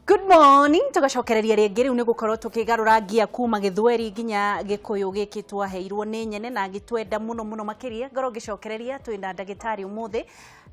Good morning, tugacokereria rĩngĩ. Rĩu nĩ gũkorwo tũkĩgarũra ngia kuma Gĩthweri nginya Gĩkũyũ gĩkĩ twaheirwo nĩ nyene na ngĩtwenda mũno mũno makĩria. Ngorwo ngĩcokereria twĩna ndagĩtarĩ ũmũthĩ,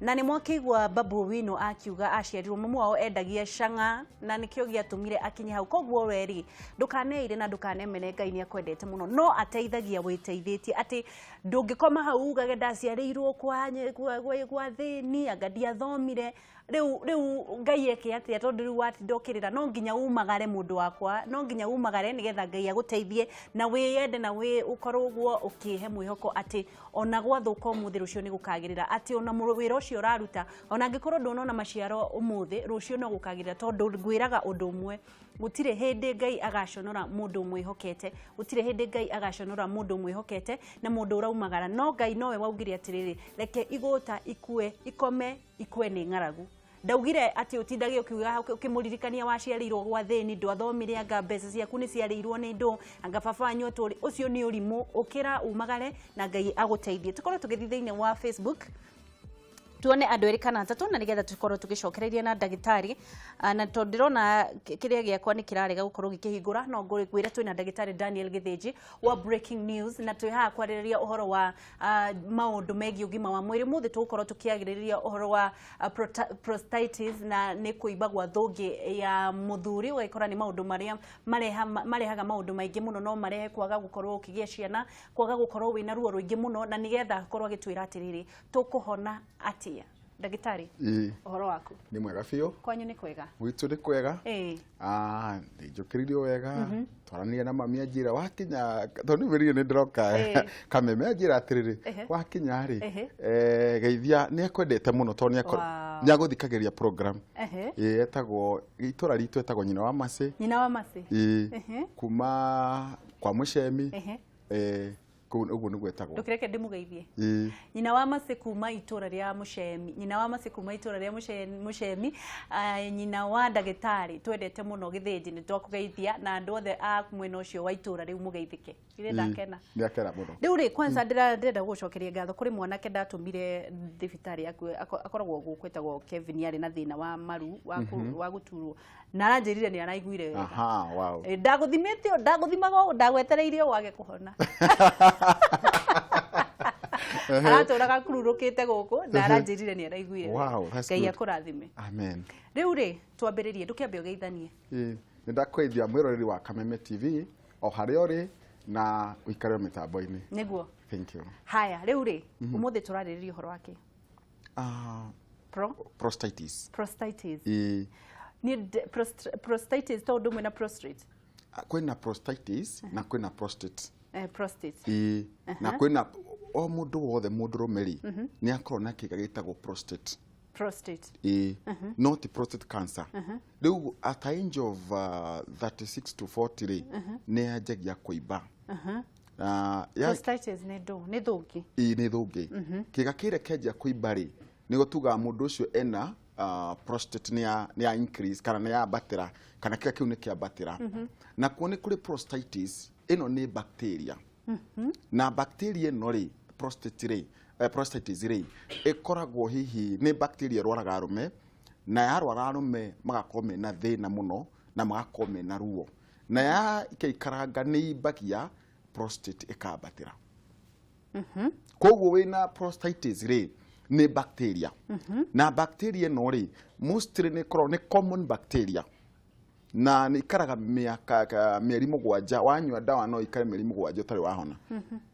na nĩ mwakĩigua Babu Owino akiuga aciarirwo mamu wao endagia cang'a na nĩkĩo gĩatũmire akinye hau. Koguo we rĩ, ndũkaneire na ndũkanemene, Ngai nĩ akwendete mũno, no ateithagia wĩteithĩtie, atĩ ndũngĩkoma hau ugage ndaciarĩirwo kwa thĩni, anga ndiathomire. Rĩu Ngai eke atĩa? Tondũ rĩu watinda ũkĩrĩra, no nginya umagare, mũndũ wakwa, no nginya umagare nĩgetha Ngai agũteithie na wĩyende na wĩ ũkorwo ũguo ũkĩhe mwĩhoko atĩ ona gwathũka ũmũthĩ, rũciũ nĩ gũkagĩrĩra, atĩ ona wĩra ũcio ũraruta, ona angĩkorwo ndũnona maciaro ũmũthĩ, rũciũ no gũkagĩrĩra. Tondũ ngwĩraga ũndũ ũmwe, gũtirĩ hĩndĩ Ngai agaconora mũndũ ũmwĩhokete, gũtirĩ hĩndĩ Ngai agaconora mũndũ ũmwĩhokete na mũndũ ũraumagara. No Ngai nowe waugire atĩrĩrĩ, reke igũta ikue, ikome ikue nĩ ng'aragu. Ndaugire atĩ ũtindage ũkiuga ũkĩmũririkania waciarĩirwo gwa thĩni, ndwathomire, anga mbeca ciaku nĩ ciarĩirwo nĩ ndũ, anga baba wanyu atũrĩ. Ũcio nĩ ũrimũ. Ũkĩra umagare na Ngai agũteithie. Tũkorwo tũgĩthiĩ thĩinĩ wa Facebook tuone andũ erĩ kana atatũ, na nĩgetha tũkorwo tũgĩcokereria na ndagĩtarĩ. Na tondũ ndĩrona kĩrĩa gĩakwa nĩ kĩrarega gũkorwo gĩkĩhingũra, no ngwĩre twĩna ndagĩtarĩ Daniel Gĩthĩnji wa Breaking News, na twĩ haha kwarĩrĩria ũhoro wa maũndũ megiĩ ũgima wa mwĩrĩ. Ũmũthĩ tũgũkorwo tũkĩarĩrĩria ũhoro wa prostatitis, na nĩ kũimba gwa thũngĩ ya mũthuri. Ũgagĩkora nĩ maũndũ marĩa marehaga maũndũ maingĩ mũno, no marehe kwaga gũkorwo ũkĩgĩa ciana, kwaga gũkorwo wĩna ruo rũingĩ mũno, na nĩgetha akorwo agĩtwĩra atĩrĩrĩ, tũkũhona atĩa? Ndagĩtarĩ, ũhoro waku? Nĩ mwega biũ. Kwanyu nĩ kwega? Gwitũ nĩ kwega. Ah, nĩ njũkĩrire wega, twaranire na mami, anjĩra wakinya, tondũ nĩ wĩrire nĩ ndĩroka Kameme, anjĩra atĩrĩrĩ, wakinya rĩ, geithia, nĩ akwendete mũno tondũ nĩ agũthikagĩria program. Ĩĩ, etagwo itũra ritũ etagwo Nyina wa Macĩ. Nyina wa Macĩ. Ĩĩ, kuma kwa Mũcemi. Kũu ũguo nĩguo etagwo. Ndũkĩreke ndĩmũgeithie. Nyina wa Macĩ kuma itũra rĩa Mũcemi, nyina wa Macĩ kuma itũra rĩa Mũcemi, nyina wa ndagĩtarĩ twendete mũno Gĩthĩnji, nĩ twakũgeithia na andũ othe a mwena ũcio wa itũra rĩu mũgeithĩke. Githĩ ndakena? Nĩ akena mũno. Rĩu rĩ, kwanza ndĩrenda gũgũcokeria ngatho kũrĩ mwanake ndatũmire thibitarĩ yaku, akoragwo gũkũ, etagwo Kevin, arĩ na thĩna wa maru wa gũturwo, na aranjĩrire nĩ araiguire wega. Aha, wow. Ndagũthimĩte, ndagũthimaga ũũ, ndagwetereire ũũ wage kũhona. Aratũraga kururũkĩte gũkũ na aranjĩrire nĩ araiguire wega. Wow, that's Ngai good. akũrathime. Amen. Rĩu rĩ, twambĩrĩrie, ndũkĩambe ũgeithanie. Ĩĩ, nĩ ndakũgeithia mwĩroreri wa Kameme TV o harĩa ũrĩ, na ũikare mĩtambo-inĩ. Nĩguo. Thank you. Haya, rĩu rĩ, ũmũthĩ tũrarĩrĩria ũhoro wake? Prostatitis. Prostatitis. Ĩĩ. Nĩ prostatitis to ũndũ ũmwe na prostate? Kwĩna prostatitis na kwĩna prostate. Prostate. Ĩĩ, na kwĩna o mũndũ wothe mũndũrũme rĩ, nĩ akorwo na kĩga gĩtagwo prostate. Prostate. Ĩĩ, no ti prostate cancer. Rĩu at age of 36 to 40 rĩ, nĩ yanjagia kũimba. Prostatitis nĩ ndũ? Nĩ thũngĩ? Ĩĩ, nĩ thũngĩ. Kĩga kĩrĩa kĩanjia kũimba rĩ, nĩguo tugaga mũndũ ũcio ena prostate nĩ ya increase kana nĩ yambatĩra, kana kĩga kĩu nĩ kĩambatĩra. Nakuo nĩ kũrĩ prostatitis, ĩno nĩ bacteria, na bacteria ĩno rĩ, prostate rĩ, prostatitis rĩ, ĩkoragwo hihi nĩ bacteria ĩrwaraga arũme, na yarwara arũme magakorwo mena thĩna mũno na magakorwo mena ruo, na yaikaikaranga nĩ imbagia prostate ĩkambatĩra. Koguo wĩna prostatitis rĩ, nĩ bacteria, na bacteria ĩno rĩ, mostly nĩ ĩkoragwo nĩ common bacteria, na nĩ ikaraga mĩaka mĩeri 7. Wanyua ndawa no ikare mĩeri 7 ũtarĩ wahona.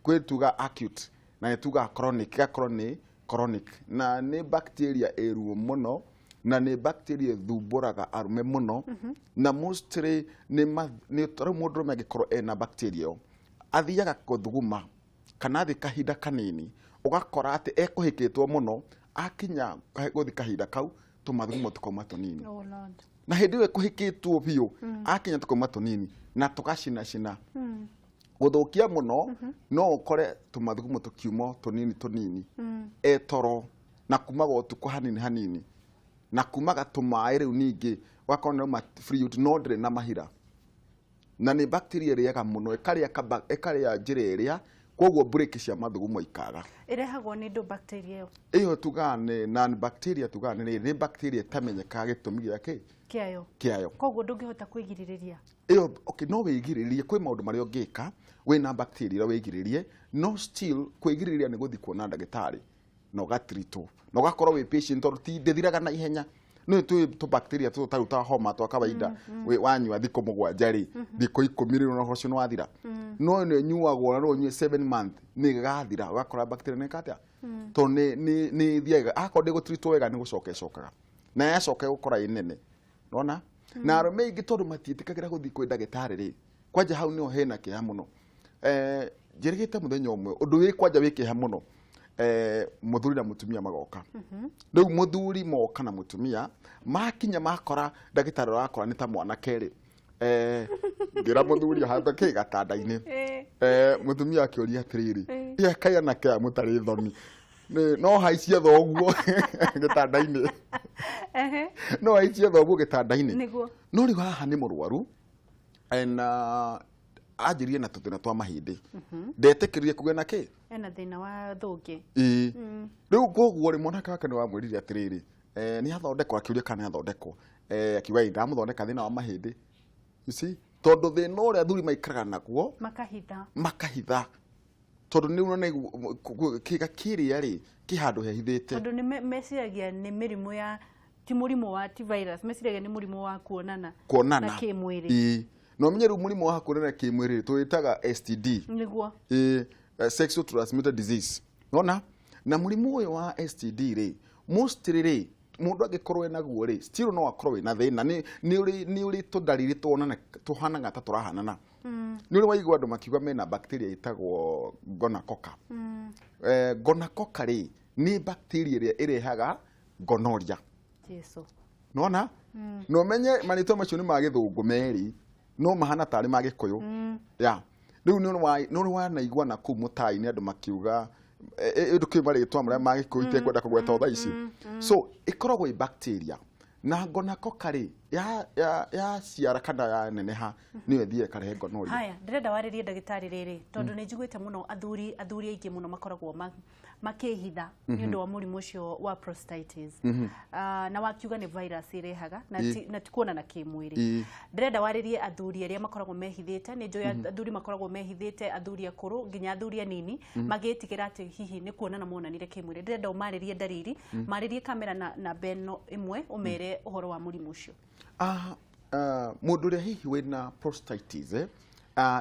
Kwĩ tuga acute na nĩ tugaga chronic, ĩgakorwo nĩ chronic, na nĩ bacteria ĩ ruo mũno, na nĩ bacteria ĩthumbũraga arũme mũno, na mostly nĩ rĩu mũndũrũme angĩkorwo ena bacteria ĩyo, athiaga gũthuguma kana athiĩ kahinda kanini, ũgakora atĩ ekũhĩkĩtwo mũno, akinya gũthiĩ kahinda kau, tũmathugumo tũkauma tũnini. Oh Lord. Na hĩndĩ ĩyo ĩkũhĩkĩtwo biũ, akinya tũkauma tũnini na tũgacinacina gũthũkia mũno. No ũkore tũmathugumo tũkiuma tũnini tũnini etoro, na kumaga ũtukũ hanini hanini, na kumaga tũmaĩ. Rĩu ningĩ ũgakorwo nĩ rauma fluid no ndĩrĩ na mahira, na nĩ bacteria ĩrĩaga mũno, ĩkarĩa ĩkarĩa njĩra ĩrĩa. Koguo brake cia mathugumo ikaga. Ĩrehagwo nĩ ndũ bacteria ĩyo? Ĩyo tugaga nĩ non bacteria, tugaga nĩ bacteria ĩtamenyekaga gĩtũmi gĩake kĩayo. Kĩayo. Koguo ndũngĩhota kwĩgirĩrĩria? Ĩyo, okay, no wĩgirĩrĩrie. Kwĩ maũndũ marĩa ũngĩka wĩna bacteria ĩrĩa wĩgirĩrĩrie, no still kwĩgirĩrĩria nĩ gũthiĩ kuona ndagĩtarĩ na ũgatreatwo na ũgakorwo wĩ patient, tondũ ti ndĩthiraga na ihenya. Nĩ tũĩ tũ bacteria tũtũ tarĩu ta homa twa kawaida, wanyua thikũ 7 rĩ, thikũ 10 rĩ, ũhoro ũcio nĩ wathira. No ĩno ĩnyuagwo na no ũnyue 7 month nĩ ĩgathira, ũgakora bacteria nĩ ĩka atĩa, tondũ nĩ ĩthiaga akorwo ndĩgũtreatwo wega, nĩ gũcoka ĩcokaga na yacoka ĩgũkora ĩ nene. Nona na arũme aingĩ, tondũ matiĩtĩkagĩra gũthiĩ kwĩ ndagĩtarĩ rĩ, kwanja hau nĩho hena kĩeha mũno. Njĩrĩgĩte mũthenya ũmwe ũndũ wĩ kwanja wĩ kĩeha mũno, mũthuri na mũtumia magoka. Rĩu mũthuri moka na mũtumia makinya, makora ndagĩtarĩ ũrakora nĩ ta mwanake rĩ, ngĩra mũthuri ahamba kĩ gatanda-inĩ. Mũtumia akĩũria atĩrĩrĩ, "Ĩ kaĩ anake aya mũtarĩ thoni? No haicie thoguo gĩtanda-inĩ?" No haicie thoguo gĩtanda-inĩ? Nĩguo. No rĩu haha nĩ mũrwaru na anjĩrire na tũthĩna twa mahĩndĩ, ndetĩkĩrire kũgĩa na kĩ. Ena thĩna wa thũngĩ. Ĩĩ. Rĩu koguo rĩ, mwanake wake nĩ wamwĩrire atĩrĩrĩ, nĩ athondekwo, akĩũria kana nĩ athondekwo, akiuga ĩ ndamũthondeka thĩna wa mahĩndĩ. You see, tondũ thĩna ũrĩa athuri maikaraga naguo makahitha. Makahitha, tondũ nĩ ũrona kĩga kĩrĩa rĩ kĩ handũ hehithĩte. Tondũ nĩ meciragia nĩ mĩrimũ ya, ti mũrimũ wa, ti virus, meciragia nĩ mũrimũ wa kuonana kuonana na kĩmwĩrĩ. Ĩĩ, na ũmenye rĩu mũrimũ wa kuonana kĩmwĩrĩ tũwĩtaga STD. Nĩguo. Ĩĩ, sexual transmitted disease. Nona na mũrimũ ũyũ wa STD rĩ, mostly rĩ, mũndũ angĩkorwo enaguo rĩ, still no akorwo wĩna thĩna. Nĩ ũrĩ tũndariri tuonana tũhanaga ta tũrahanana. Nĩ ũrĩ waigua andũ makiuga mena bacteria ĩtagwo gonococcus? Gonococcus rĩ, nĩ bacteria ĩrĩa ĩrehaga gonorrhea. Jesu. Nona na ũmenye marĩtwa macio nĩ ma gĩthũngũ merĩ, no mahana tarĩ ma gĩkũyũ ya rĩu. Nĩ ũrĩ wanaigua na kũu mũtai-inĩ andũ makiuga ũndũ kĩu marĩtwa marĩa ma gĩkũyũ itekwenda kũgweta o thaa ici. So ĩkoragwo ĩ bacteria, na gonococcus rĩ, ya ciara kana ya neneha, nĩyo ĩthiaga ĩkarehe gonorrhea. Haya, ndĩrenda warĩrie ndagĩtarĩ rĩrĩ, tondũ nĩ njiguĩte mũno athuri aingĩ mũno makoragwo makĩhitha nĩ ũndũ wa mũrimũ ũcio wa prostatitis. Na wakiuga nĩ virus ĩrehaga na ti kuonana kĩmwĩrĩ. Ndĩrenda warĩrie athuri arĩa makoragwo mehithĩte. Nĩ njũĩ athuri makoragwo mehithĩte, athuri akũrũ nginya athuri anini, magĩtigĩra atĩ hihi nĩ kuonana monanire kĩmwĩrĩ. Ndĩrenda ũmarĩrie ndariri, marĩrie kamera na beno ĩmwe, ũmere ũhoro wa mũrimũ ũcio. Mũndũ ũrĩa hihi wĩna prostatitis,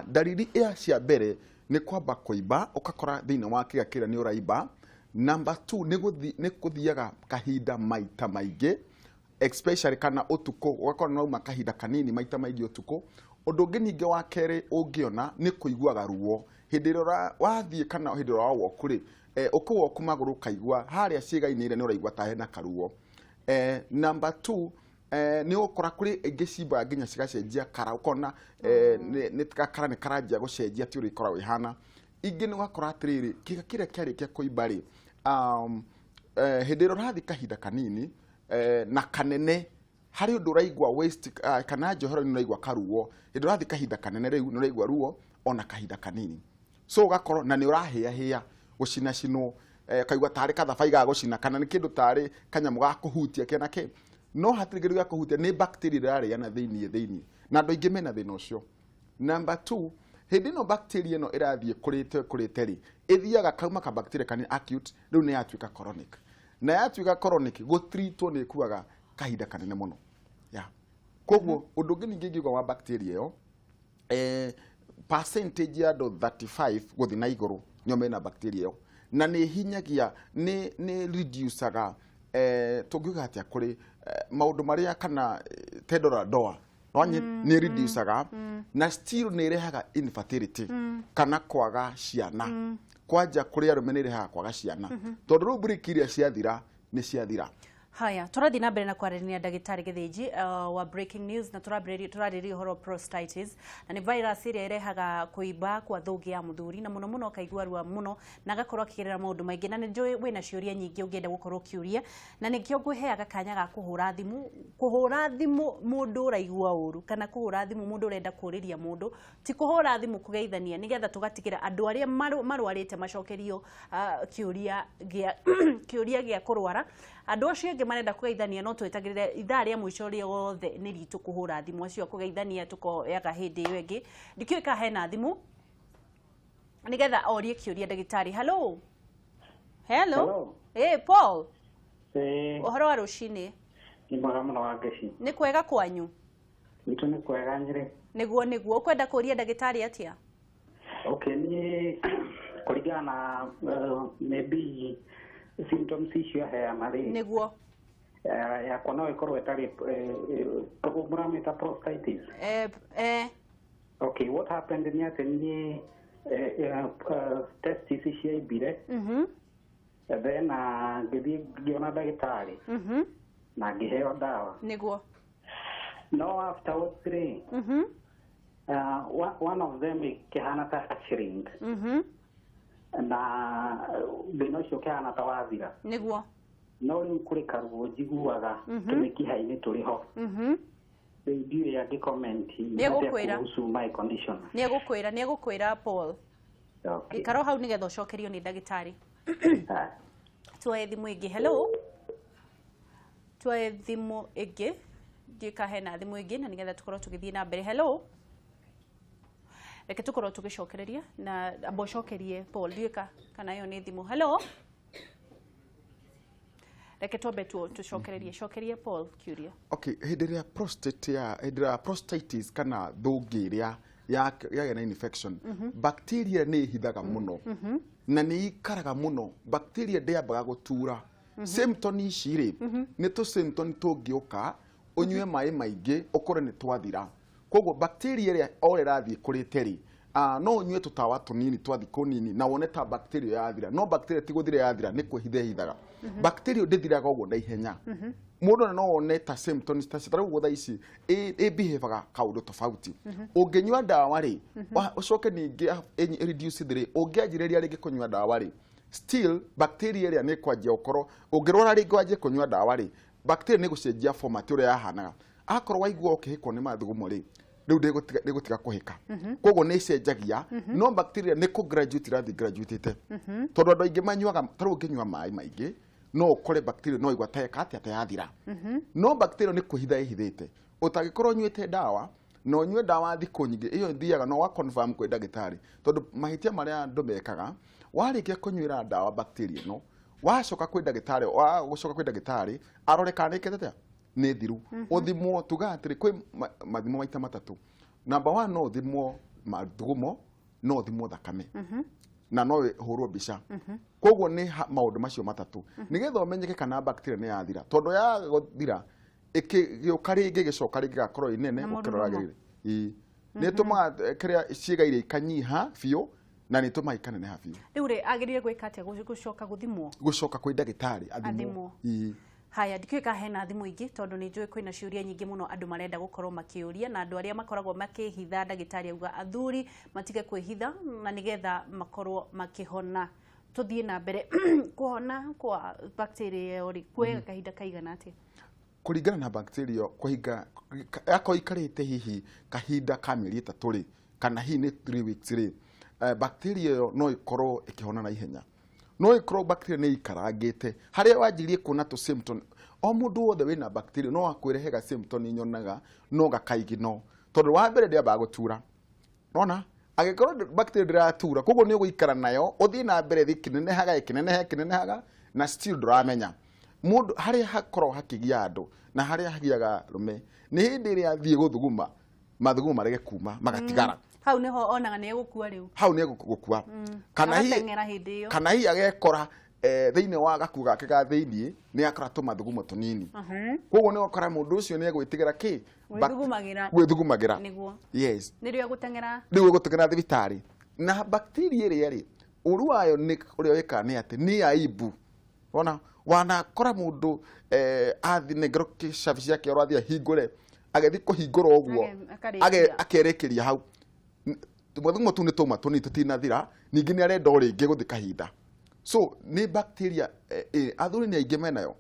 ndariri ĩa cia mbere nĩ kwamba kũimba, ũgakora thĩinĩ wa kĩga kĩrĩa nĩ ũraimba. Number two, nĩ kũthiaga kahinda maita maingĩ, especially kana ũtukũ, ũgakora nĩ wauma kahinda kanini maita maingĩ ũtukũ. Ũndũ ũngĩ ningĩ wa kerĩ ũngĩona nĩ kũiguaga ruo hĩndĩ ĩrĩa wathiĩ kana hĩndĩ ĩrĩa wawalk rĩ, ũkĩwalk magũrũ, ũkaigua harĩa ciĩga-inĩ iria nĩ ũraigua ta hena karuo. Number two, nĩ ũgũkora kũrĩ ingĩ cimbaga nginya cigacenjia kara, ũkona nĩ gakara nĩ karanjia gũcenjia, ti ũrĩa ĩkoragwo ĩhana. Ingĩ nĩ ũgakora atĩrĩrĩ, kĩga kĩrĩa kĩarĩkia kũimba rĩ, hĩndĩ ĩrĩa ũrathiĩ kahinda kanini na kanene, harĩ ũndũ ũraigua waist kana njohero-inĩ, ũraigua karuo. Hĩndĩ ũrathiĩ kahinda kanene rĩu nĩ ũraigua ruo ona kahinda kanini, so ũgakorwo na nĩ ũrahĩahĩa, gũcinacinwo, kaigua tarĩ kathabai ga gũcina kana nĩ kĩndũ tarĩ kanyamũ ga kũhutia kĩna kĩ, no hatirĩ kĩndũ gĩa kũhutia, nĩ bacteria ĩrarĩana thĩiniĩ, na andũ aingĩ mena thĩna ũcio. Number two, hĩndĩ ĩno bacteria ĩno ĩrathiĩ kũrĩte kũrĩte rĩ, ĩthiaga kauma ka bacteria kanini acute, rĩu nĩ yatuĩka chronic, na yatuĩka chronic, gũtreatwo nĩ ĩkuaga kahinda kanene mũno ya. Koguo ũndũ ũngĩ ningĩ ingiuga wa bacteria ĩyo, percentage ya andũ 35 gũthiĩ na igũrũ nĩo mena bacteria ĩyo, na nĩ hinyagia, nĩ reducaga, tũngiuga atĩa, kũrĩ maũndũ marĩa kana tendo la ndoa nonye nĩ reducaga, na still nĩ ĩrehaga infertility kana kwaga ciana. Kwanja kũrĩ arũme nĩ ĩrehaga kwaga ciana, tondũ rĩu briki iria ciathira nĩ ciathira. Haya, tũrathiĩ na mbere na kwarĩrĩria ndagĩtarĩ Gĩthĩnji wa Breaking News, na tũrambĩrĩria tũrarĩrĩria ũhoro wa prostatitis, na nĩ virus ĩrĩa ĩrehaga kũimba kwa thũngĩ ya mũthuri, na mũno mũno akaigua ruo mũno na agakorwo akĩgerera maũndũ maingĩ. Na nĩ njũĩ wĩna ciũria nyingĩ ũngĩenda gũkorwo ũkĩũria, na nĩkĩo ngwĩheaga kanya ga kũhũra thimũ, kũhũra thimũ mũndũ ũraigua ũru, kana kũhũra thimũ mũndũ ũrenda kũrĩria mũndũ, ti kũhũra thimũ kũgeithania, nĩgetha tũgatigĩra andũ arĩa marwarĩte macokerio kĩũria gĩa kũrwara. Andũ acio angĩ marenda kũgeithania, no twĩtagĩrĩre ithaa rĩa mũico rĩothe nĩ ritũ kũhũra thimũ. Acio a kũgeithania tũkoyaga hĩndĩ ĩyo ĩngĩ. Ndikĩũĩ kana hena thimũ nĩgetha orie kĩũria ndagĩtarĩ. Hello, hello. Hello. Hey, Paul. Ĩĩ. Ũhoro wa rũcinĩ? Nĩ mwega mũno, Wangeci. Nĩ kwega kwanyu? Gwitũ nĩ kwega, Nyĩrĩ. Nĩguo ũkwenda kũria ndagĩtarĩ atĩa? Okay, niĩ kũringana na maybe symptoms icio aheana rĩ, yakwa no ĩkorwo ĩtarĩ mũramĩta prostatitis. Eh, eh. Okay, what happened nĩ atĩ niĩ testis ciaimbire, then ngĩthiĩ ngĩona ndagĩtarĩ na ngĩheo ndawa. No afterwards rĩ, one of them ĩkĩhana ta shrink, na thĩna ũcio ũkĩhana ta wathira. No rĩu kũrĩ karuo njiguaga tũmĩkiha-inĩ tũrĩ ho. Rĩu ndiũĩ angĩ-comment Nĩegũkwĩra. kuhusu my condition. Nĩegũkwĩra, Paul. Okay. Ikara hau nĩgetha ũcokerio nĩ ndagĩtarĩ. Ah. Tuoe thimũ ĩngĩ. Hello, tuoe thimũ ĩngĩ. Ndiũĩ kana hena thimũ ĩngĩ, na nĩgetha tũkorwo tũgĩthiĩ na mbere. Hello, reke tũkorwo tũgĩcokereria na amba ũcokerie Paul. Ndiũĩ kana ĩyo nĩ thimũ. Hello, reke twambe tũcokererie. Cokerie Paul kĩũria. Okay, hĩndĩ ĩrĩa prostate ya hĩndĩ ĩrĩa prostatitis kana thũngĩ ĩrĩa yagĩa na infection, bacteria nĩ ĩhithaga mũno na nĩ ikaraga mũno. Bacteria ndĩambaga gũtura. Symptom ici rĩ, nĩ tũ symptom tũngĩũka, ũnyue maĩ maingĩ, ũkore nĩ twathira. Koguo bacteria ĩrĩa o ĩrathiĩ kũrĩte rĩ, no ũnyue tũtawa tũnini twa thikũ nini na wone ta bacteria yathira, no bacteria ti gũthira yathira, nĩ kwĩhitha ĩhithaga. Bacteria ndĩthiraga ũguo na ihenya. Mũndũ ona no one ta symptoms ta ta rĩu thaa ici ĩ behavior kaũndũ tofauti. Ũngĩnyua ndawa rĩ, ũcoke ningĩ reduce rĩ, ũngĩanjĩrĩria rĩngĩ kũnyua ndawa rĩ, still bacteria ĩrĩa nĩ kwanjia gũkorwo. Ũngĩrwara rĩngĩ wanjie kũnyua ndawa rĩ, bacteria nĩ gũcenjia format ũrĩa yahanaga. Akorwo waigua ũkĩhĩkwo nĩ mathugumo rĩ, rĩu ndĩgũtiga kũhĩka. Koguo nĩ ĩcenjagia, no bacteria nĩ kũ graduate ĩrathiĩ graduate, tondũ andũ aingĩ manyuaga. Ta rĩu ũngĩnyua maĩ maingĩ, no ũkore bacteria no igua ta eka atĩa, ta yathira, no bacteria nĩ kwĩhitha ĩhithĩte. Ũtangĩkorwo ũnyuĩte ndawa na ũnyue ndawa thikũ nyingĩ, ĩyo thiaga no wa confirm kwĩ ndagĩtarĩ, tondũ mahĩtia marĩa andũ mekaga, warĩkia kũnyuĩra ndawa bacteria ĩno, wacoka kwĩ ndagĩtarĩ, wa gũcoka kwĩ ndagĩtarĩ arore kana nĩkĩte atĩa, nĩ thiru. Ũthimwo, tuga atĩrĩ, kwĩ mathimo maita matatũ. Number one, no ũthimwo mathugumo, no ũthimwo thakame, na no ĩhũrwo mbica. Koguo nĩ maũndũ macio matatũ nĩgetha ũmenyeke kana bacteria nĩ yathira, tondũ yagũthira ĩkĩgĩũka rĩngĩ, ĩgĩcoka rĩngĩ ĩgakorwo ĩ nene Na gũkĩra mũrurumo. ũrĩa yagĩrĩire. Ĩĩ. Nĩ ĩtũmaga kĩrĩa ciĩga iria ikanyiha biũ, na nĩ ĩtũmaga ikaneneha biũ. Rĩu rĩ, agĩrĩire gwĩka atĩa? Gũcoka gũthimwo? Gũcoka kwĩ ndagĩtarĩ athimwo. Athimwo. Ĩĩ. Haya, ndikĩũĩ kana hena thimũ ingĩ, tondũ nĩ njũĩ kwĩna ciũria nyingĩ mũno andũ marenda gũkorwo makĩũria, na andũ arĩa makoragwo makĩhitha. Ndagĩtarĩ auga athuri matige kwĩhitha na nĩgetha makorwo makĩhona. Tũthiĩ na mbere. Kũhona kwa bacteria ĩyo rĩ, kuoyaga kahinda kaigana atĩa? Kũringana na bacteria, kũhinga yakorwo ikarĩte hihi kahinda ka mĩeri 3 rĩ, kana hihi nĩ 3 weeks rĩ, bacteria ĩyo no ĩkorwo ĩkĩhona na ihenya. No ĩkorwo bacteria nĩ ikarangĩte harĩa wanjirie kuona tũ symptom, o mũndũ wothe wĩna bacteria no akwĩre hega symptom nyonaga no gakaigino, tondũ wa mbere ndĩambaga gũtura. Nona angĩkorwo bacteria ndĩratura, koguo nĩ ũgũikara nayo ũthiĩ na mbere thĩ ĩkĩnenehaga, ĩkĩneneha, ĩkĩnenehaga, na still ndũramenya. Mũndũ harĩa hakoragwo hakĩgia andũ na harĩa hagiaga rũme nĩ hĩndĩ ĩrĩa athiĩ gũthuguma, mathugumo marege kuma, magatigara. Hau nĩho onaga nĩ egũkua rĩu. Hau nĩ egũkua, kana hihi Agateng'era hĩndĩ ĩyo. Kana hihi agekora thĩinĩ wa gakuo gake ga thĩinĩ nĩ akora tũmathugumo tũnini. Koguo nĩ ũgakora mũndũ ũcio nĩ egwĩtigĩra kĩ. Gwĩthugumagĩra. Gwĩthugumagĩra. Yes. Nĩrĩo egũteng'era. Rĩu ĩgũteng'era thibitarĩ. Na bacteria ĩrĩa rĩ, ũru wayo nĩ ũrĩa wĩkaga nĩ atĩ nĩ aibu. Ona Wanakora mũndũ athi nengerwo kĩcabi ciake ũrathiĩ ahingũre, agĩthiĩ kũhingũra ũguo, Akarĩkia. Akerĩkĩria hau. Tũmathugumo tũu nĩ tũma tũnini tũtinathira, ningĩ nĩ arenda o rĩngĩ gũthiĩ kahinda. So nĩ bacteria, athuri nĩ aingĩ menayo.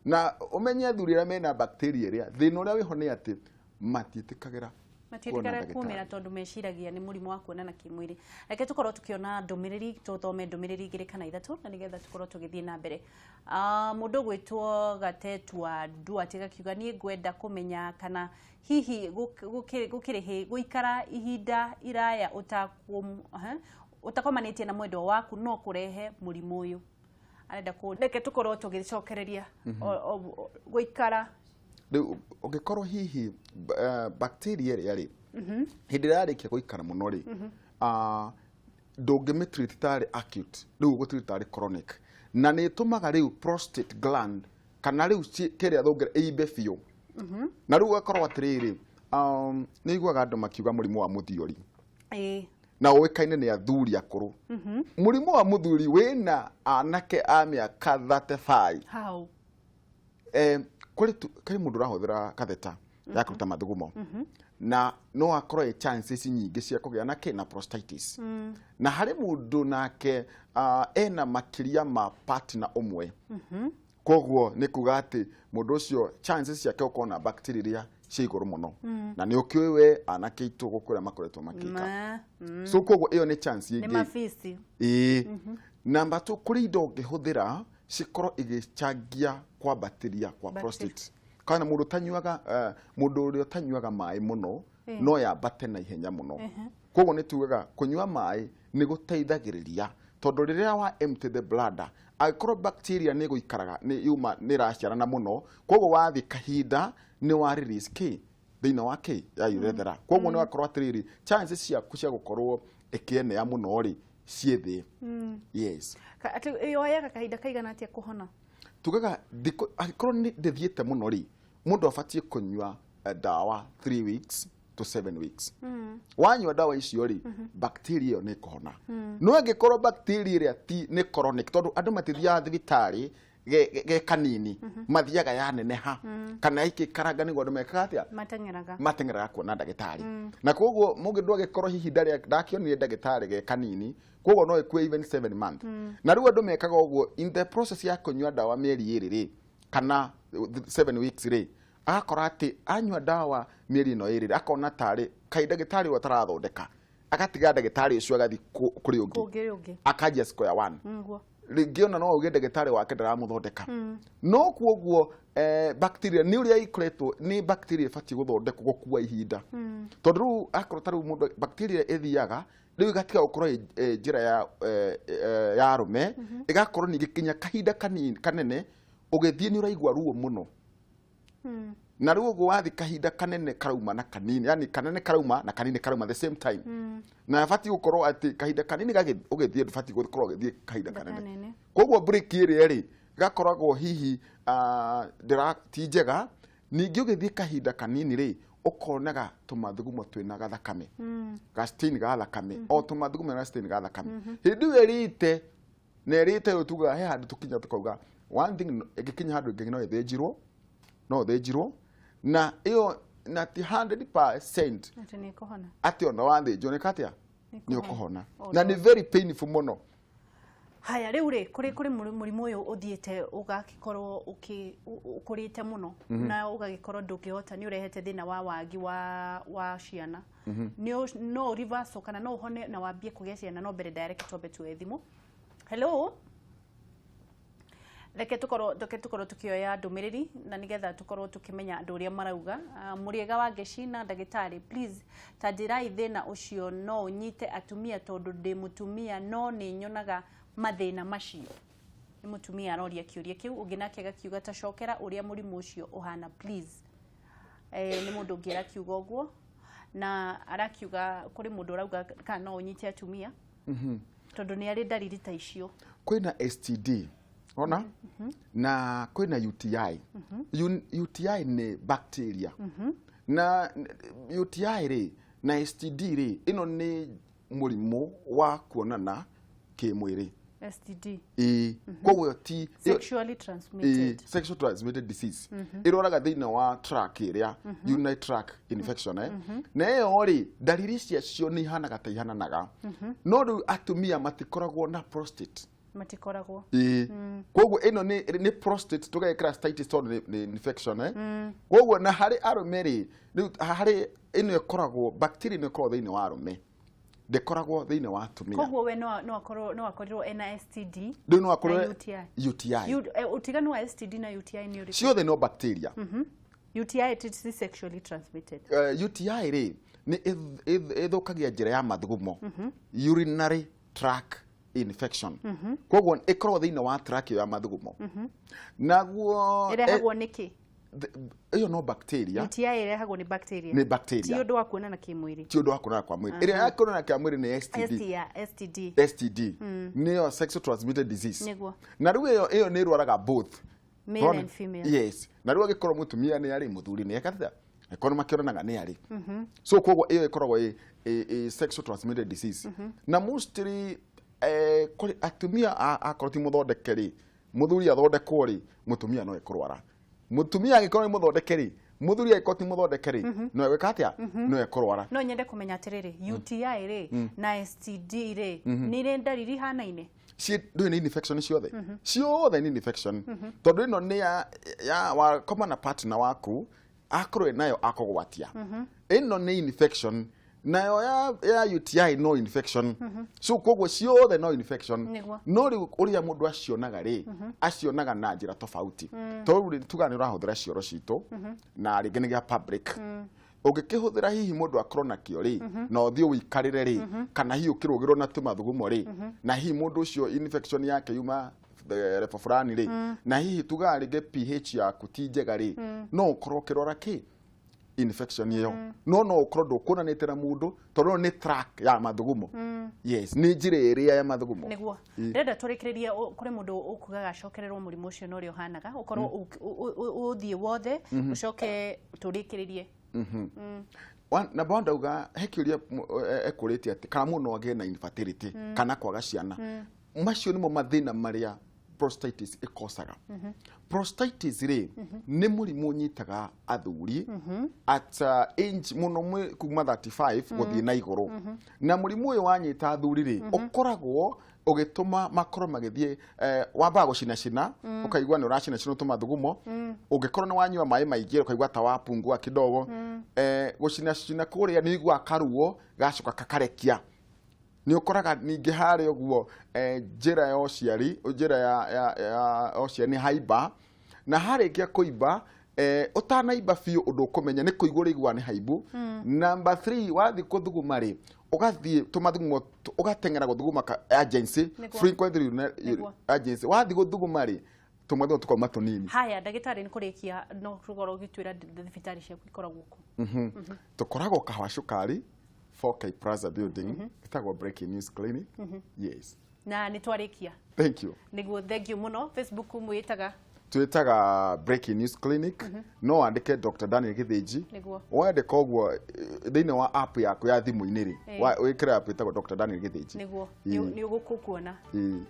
Na ũmenye athuri arĩa mena bacteria ĩrĩa, thĩna ũrĩa wĩho nĩ atĩ matiĩtĩkagĩra kuona matiĩtĩkagĩra ndagĩtarĩ. Kumĩra tondũ meciragia nĩ mũrimũ wa kuonana kĩmwĩrĩ. Reke tũkorwo tũkĩona ndũmĩrĩri, tũthome ndũmĩrĩri igĩrĩ kana ithatũ na nĩgetha tũkorwo tũgĩthiĩ na mbere. Mũndũ ũgwĩtwo Gatetua Duarte gakiuga, niĩ ngwenda kũmenya kana hihi gũkĩrĩ gũikara ihinda iraya ũtakomanĩtie na mwendwa waku no kũrehe mũrimũ ũyũ. Arenda kũ reke tũkorwo tũgĩcokereria gũikara. Rĩu ũngĩkorwo hihi bacteria ĩrĩa rĩ, hĩndĩ ĩrĩa yarĩkia gũikara mũno rĩ, ndũngĩmĩtreat tarĩ acute, rĩu ũgũtreat tarĩ chronic, na nĩ ĩtũmaga rĩu prostate gland kana rĩu kĩrĩa thũngĩra ĩimbe biũ. Na rĩu ũgakorwo atĩrĩrĩ, nĩ iguaga andũ makiuga mũrimũ wa mũthiori, na ũĩkaine nĩ athuri akũrũ. Mũrimũ wa mũthuri wĩna anake a mĩaka 35. Hau. Kũrĩ mũndũ ũrahũthĩra katheta ya kũruta mathugumo, na no akorwo ĩ chances nyingĩ cia kũgĩa na kĩ na prostatitis. Na harĩ mũndũ nake ena makĩria ma partner ũmwe, koguo nĩ kuga atĩ mũndũ ũcio chances ciake gũkorwo na bacteria iria cia igũrũ mũno. Na nĩ ũkĩũĩ we anake aitũ gũkũ ũrĩa makoretwo makĩka. Ma, So koguo ĩyo nĩ chance nĩ ĩngĩ. Mabici. Ĩĩ. Namba two, kũrĩ indo ũngĩhũthĩra cikorwo igĩchangia kwambatĩria kwa Bacteria. prostate. Kana mũndũ ũtanyuaga, mũndũ ũrĩa ũtanyuaga maĩ mũno, no yambate na ihenya mũno. Koguo nĩ tugaga kũnyua maĩ nĩ gũteithagĩrĩria, tondũ rĩrĩa wa empty the bladder, angĩkorwo bacteria nĩ gũikaraga nĩ yuma nĩ ĩraciarana mũno, koguo wathiĩ kahinda nĩ wa release kĩ thĩinĩ wa kĩ ya urethra. Koguo nĩ wakorwo atĩrĩrĩ, chances ciaku cia gũkorwo ĩkĩenea mũno rĩ ciĩ thĩ. Yes. Atĩ yoyaga kahinda kaigana atĩa kũhona? Tugaga thikũ angĩkorwo nĩ ndĩthiĩte mũno rĩ, mũndũ abatiĩ kũnyua ndawa 3 weeks to 7 weeks. Wanyua ndawa icio rĩ, bacteria ĩyo nĩ ĩkũhona. No ĩngĩkorwo bacteria ĩrĩa ti nĩ chronic, tondũ andũ matithiaga thibitarĩ ge kanini, mathiaga yaneneha kana ĩkĩkaranga nĩguo andũ mekaga atĩa? Mateng'eraga. Mateng'eraga kuona ndagĩtarĩ. Na koguo mũndũ agĩkorwo hihi ndarĩ ndakĩonire ndagĩtarĩ ge kanini, koguo no ĩkue even 7 month. Na rĩu andũ mekaga ũguo, in the process ya kũnyua ndawa mĩeri 2 rĩ kana 7 weeks rĩ, agakora atĩ anyua ndawa mĩeri ĩno 2 rĩ, akona tarĩ kaĩ ndagĩtarĩ ũyũ atarathondeka, agatiga ndagĩtarĩ ũcio agathiĩ kũrĩ ũngĩ. Kũngĩ ũngĩ. Akanjia square one. Rĩngĩ ona no auge ndagĩtarĩ wake ndaramũthondeka. No kuoguo bacteria nĩ ũrĩa ikoretwo nĩ bacteria ĩbatiĩ gũthondekwo gũkua ihinda, tondũ rĩu akorwo ta rĩu mũndũ bacteria ĩthiaga rĩu ĩgatiga gũkorwo ĩ njĩra ya arũme, ĩgakorwo ningĩ kinya kahinda kanini kanene ũgĩthiĩ nĩ ũraigua ruo mũno. Na rĩu ũguo wathiĩ kahinda kanene karauma na kanini, yani kanene karauma na kanini karauma the same time. Na batiĩ gũkorwo atĩ kahinda kanini ũgĩthiĩ ndũbatiĩ gũkorwo ũgĩthiĩ kahinda kanene. Kanene. Koguo break ĩrĩa rĩ gakoragwo hihi ndĩra ti njega. Ningĩ ũgĩthiĩ kahinda kanini rĩ, ũkonaga tũmathugumo twĩna gathakame, ga stain ga thakame, o tũmathugumo na stain ga thakame hĩndĩ ĩyo ĩrĩte na ĩrĩte. Ũyũ tugaga he handũ tũkinya tũkauga one thing, ĩngĩkinya handũ ĩngĩ no ĩthĩnjirwo, no ĩthĩnjirwo, na ĩyo na ti 100% Atĩ nĩ ĩkũhona. Atĩ ona wathĩnjwo nĩ atĩa nĩ Nĩ ũkũhona. Oh, Na nĩ very painful mũno. Haya, rĩu rĩ kũrĩ mũrimũ ũyũ ũthiĩte ũgagĩkorwo ũkũrĩte mũno na ũgagĩkorwo ndũngĩhota, nĩ ũrehete thĩna wa wagi wa ciana, no reversal kana no ũhone na wambie kũgĩa ciana? No mbere ndareke twambe tuoe thimũ. Hello, reke tũkorwo tũkĩoya ndũmĩrĩri na nĩgetha tũkorwo tũkĩmenya andũ ũrĩa marauga. Mũrĩega wa ngeci na ndagĩtarĩ, please ta njĩrai thĩna ũcio no ũnyite atumia, tondũ ndĩ mũtumia no nĩ nyonaga mathĩna macio. Nĩ mũtumia aroria kĩũria kĩu. Ũngĩ nake agakiuga, ta cokera ũrĩa mũrimũ ũcio ũhana, please. Nĩ mũndũ ũngĩ arakiuga ũguo na arakiuga kũrĩ mũndũ ũrauga kana no ũnyite atumia, tondũ nĩ arĩ ndariri ta icio. Kwĩna STD ona na kwĩna UTI. UTI nĩ bacteria, na UTI rĩ na STD rĩ, ĩno nĩ mũrimũ wa kuonana kĩmwĩrĩ. STD. Ĩĩ, koguo ti sexually transmitted. Ĩĩ, sexual transmitted disease ĩrwaraga thĩinĩ wa tract ĩrĩa urinary tract infection, eh? Na ĩyo rĩ, ndariri ciacio nĩ ihanaga ta ihananaga, no rĩu atumia matikoragwo na prostate. Matikoragwo. Ĩĩ, koguo ĩno nĩ prostate tũgekĩra cystitis tondũ nĩ infection, eh? Koguo na harĩ arũme rĩ, rĩu harĩ ĩno ĩkoragwo bacteria ĩno ĩkoragwo thĩinĩ wa arũme, ndĩkoragwo thĩinĩ wa atumia. Koguo we no akorwo no akorirwo ena STD Rĩu no akorwo na UTI. UTI. Ũtiganu wa STD na UTI nĩ ũrĩkũ? Ciothe no bacteria. UTI ti sexually transmitted? UTI rĩ, nĩ ĩthũkagia njĩra ya mathugumo, urinary tract infection. Koguo ĩkoragwo thĩinĩ wa tract ĩyo ya mathugumo, naguo Ĩrehagwo nĩkĩ? Ĩyo no bacteria. UTI ĩrehagwo nĩ bacteria? Nĩ bacteria. Ti ũndũ wa kuonana kĩmwĩrĩ? Ti ũndũ wa kuonana kwa mwĩrĩ. Ĩrĩa ya kuonana kwa mwĩrĩ nĩ STD. STD. STD nĩyo sexual transmitted disease. Na rĩu ĩyo nĩ ĩrwaraga both male Nĩwona? and female. Yes, na rĩu angĩkorwo mũtumia nĩ arĩ, mũthuri nĩ ekatĩa, angĩkorwo nĩ makĩonanaga nĩ arĩ. So koguo ĩyo ĩkoragwo ĩ sexual transmitted disease, na mostly kũrĩ atumia akorwo ti mũthondeke rĩ, mũthuri athondekwo rĩ, mũtumia no ekũrwara. Mũtumia angĩkorwo nĩ mũthondeke rĩ, mũthuri angĩkorwo ti mũthondeke rĩ, no egwĩka atĩa? No ekũrwara. No nyende kũmenya atĩrĩrĩ, UTI rĩ na STD rĩ, nĩ irĩ ndariri ihanaine? Ndũĩ nĩ infection ciothe, ciothe nĩ infection, tondũ ĩno nĩ ya wakoma na partner waku akorwo nayo akũgwatia. Ĩno nĩ infection, nayo ya UTI no infection. So koguo ciothe no infection. No rĩu ũrĩa mũndũ acionaga rĩ, acionaga na njĩra tofauti, tondũ rĩu tuga nĩ ũrahũthĩra cioro citũ na rĩngĩ nĩ gĩa public, ũngĩkĩhũthĩra hihi mũndũ akorwo nakĩo rĩ, na ũthiĩ ũikarĩre rĩ, kana hihi ũkĩrũgĩrwo na tũmathugumo rĩ, na hihi mũndũ ũcio infection yake yuma level fulani rĩ, na hihi tugaga rĩngĩ pH yaku ti njega rĩ, no ũkorwo ũkĩrwara kĩ infection ĩyo, no ũkorwo ndũkuonanĩte na mũndũ, tondũ ĩyo nĩ track ya mathugumo. Yes, nĩ njĩra ĩrĩa ya mathugumo. Ndĩrenda tũrĩkĩrĩrie kũrĩ mũndũ ũkugaga acokererwo mũrimũ ũcio na ũrĩa ũhanaga ũkorwo ũthiĩ wothe, ũcoke tũrĩkĩrĩrie. Number one, ndauga he kĩũria ekũrĩtie atĩ kana mũndũ no agĩe na infertility kana kwaga ciana. Macio nĩmo mathĩna marĩa prostatitis ĩkosaga. Prostatitis rĩ, nĩ mũrimũ ũnyitaga athuri at age mũno kuma 35 gũthiĩ na igũrũ. Na mũrimũ ũyũ wanyita athuri rĩ, ũkoragwo ũgĩtũma makorwo magĩthiĩ wambaga gũcinacina, ũkaigua nĩ ũracinacina tũmathugumo. Ũngĩkorwo nĩ wanyua maĩ maingĩ, ũkaigua ta wapungua kidogo. Gũcinacina kũrĩa nĩ ũiguaga karuo gacoka kakarekia. Nĩ ũkoraga ningĩ harĩa ũguo njĩra ya ũciari, njĩra ya ũciari nĩ haimba, na harĩkia kũimba, ũtanaimba biũ ũndũ ũkũmenya nĩ kũigua ũraigua nĩ haimbu. Number 3, wathiĩ kũthuguma rĩ, ũgathiĩ tũmathugumo ũgateng'era gũthuguma urgency, frequently urgency. Wathiĩ gũthuguma rĩ, tũmathugumo tũkauma tũnini. Haya, ndagĩtarĩ, nĩ kũrĩkia, no tũkorwo ũgĩtwĩra thibitarĩ ciaku ikoragwo kũ? Tũkoragwo Kahawa Cukari, 4K Plaza building, ĩtagwo Breaking News Clinic. Yes. Na nĩ twarĩkia. Thank you. Nĩguo, thank you mũno. Facebook mwĩtaga? Twĩtaga Breaking News Clinic. No wandĩke Dr. Daniel Gĩthĩnji. Wandĩka ũguo thĩinĩ wa app yaku ya thimũ-inĩ rĩ, wĩkĩre app ĩtagwo Dr. Daniel Gĩthĩnji. Nĩ ũgũkuona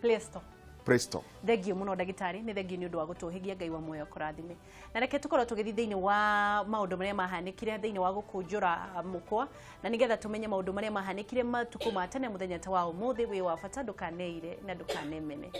Play Store. Play Store. Thengiũ mũno ndagĩtarĩ, nĩ thengiũ nĩ ũndũ wa gũtũhĩgia. Ngai wa muoyo kũrathime. Na reke tũkorwo tũgĩthiĩ thĩinĩ wa maũndũ marĩa mahanĩkire thĩinĩ wa gũkũnjũra mũkwa, na nĩgetha tũmenye maũndũ marĩa mahanĩkire matukũ ma tene. Mũthenya ta wa ũmũthĩ wĩ wa bata, ndũkaneire na ndũkanemene.